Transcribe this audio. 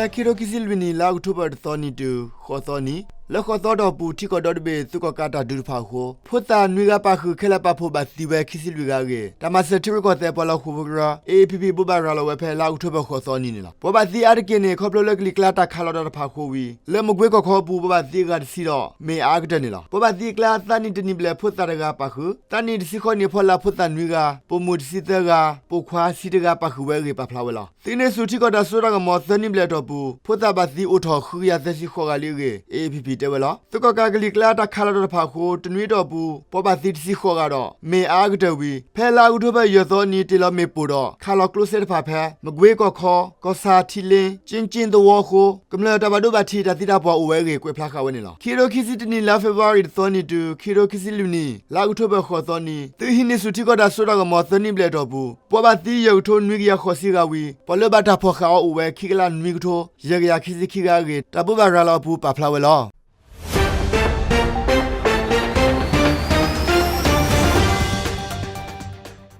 ဖဲခံကထိခံဆံလွံၢ်နံၣ် လါအီးကထိဘၢၣ်တသီနံၤတုၤ ဃိးသီနံၤ လၢဃိးသီအတီၢ်ပူၤ ထံကီၢ်ဒီတဘ့ၣ် သုးကီၣ်ကးတၢ်ဒုးတဖၣ်အဃိ ဖိသၣ်နွံဂၤပာ်ဃုာ် ခဲလၢာ်ပာ်ဖှိၣ်ဘၣ်သံဝဲခံဆံလွံၢ်ဂၤအဂ့ၢ် တၢ်မၤစၢၤထံရူၢ်ကီၢ်သဲးပှၤလီၢ်ဃိာ်ဖိကရၢ A A P P ဘိးဘၣ်ရၤလီၤဝဲဖဲလါအီးကထိဘၢၣ်ဃိးသီနံၤန့ၣ်လီၤ. ဘိးဘၣ်သံအါတက့ၢ်န့ၣ် ခီဖျိလၢကလံၤကျါတၢ်ခးလီၤတၢ်တဖၣ်အဃိဝံၤ လၢမကွ့ကီၢ်ခီအပူၤ ဘိးဘၣ်သံအဂၤတဆံဒီး မ့ၢ်အါအါကတၢၢ်န့ၣ်လီၤ. ဘိးဘၣ်သံအကျါ သးနံၣ်တနံၣ်ဘျဲၣ်ဖိသၣ်တဂၤပာ်ဃုာ်, သးနံၣ်တဆံဃိးနံၣ်အဖီလာ်ဖိသၣ်နွံဂၤ, ပိာ်မုၣ်တဆံသၢဂၤ, ပိာ်ခွါဆံတဂၤပာ်ဃုာ်ဝဲအဂ့ၢ်ပာ်ဖျါဝဲလီၤ. သုးဟံးန့ၢ်ဆူၣ်ထံကီၢ်တၢ်စိတၢ်ကမီၤ သၢနံၣ်ဘျဲၣ်အတီၢ်ပူၤ ဖိသၣ်ဘၣ်သံအိၣ်ထီၣ်ဃုကယၤသၢဆံဃိးဂၤလံအဂ့ၢ် A A P P တဲဝဲလီၤ. သုးကီၣ်ကးကလံၤကျါတၢ်ခးလီၤတၢ်တဖၣ်အဃိ တနွံအတီၢ်ပူၤ ပှၤဘၣ်သံတဆံဃိးဂၤဒီး မ့ၢ်အါအါကတၢၢ်ဝံၤ ဖဲလါအီးကထိဘၢၣ်ယဲၢ်သီနံၤ တ့ၢ်လီၤမ့ၣ်ပိၢ်ဒီး ခးလီၤကျိစဲတဖၣ်ဖဲ မကွ့ကီၢ်ခီ, ကီၢ်ဆၣ်, ထံလ့, ကၠ့ကၠ့သဝီအဃိ ကမျၢၢ်တၢ်ဘၣ်ဒိဘၣ်ထံးတၢ်သံတၢ်ပှၢ်အိၣ်ဝဲအဂ့ၢ် ကွဲးဖျါဃာ်ဝဲန့ၣ်လီၤ. ခံကထိခံဆံတနံၣ် လါ February တသီနံၤတုၤ ခံကထိခံဆံလွံၢ်နံၣ် လါအီးကထိဘၢၣ်ဃိးသီနံၤ သုးဟံးန့ၢ်ဆူၣ်ထံကီၢ်တၢ်စိတၢ်ကမီၤ သၢနံၣ်ဘျဲၣ်အတီၢ်ပူၤ ပှၤဘၣ်သံယဲၢ်ကထိနွံကယၤဃိးဆံဂၤဝံၤ ပှၤလၢဘၣ်တၢ်ဖီၣ်ဃာ်အီၤအိၣ်ဝဲ ခံကလးနွံကထိ ယဲၢ်ကယၤခံဆံခံဂၤအဂ့ၢ် တၢ်ဘိးဘၣ်ရၤလီၤအပူၤပာ်ဖျါဝဲလီၤ.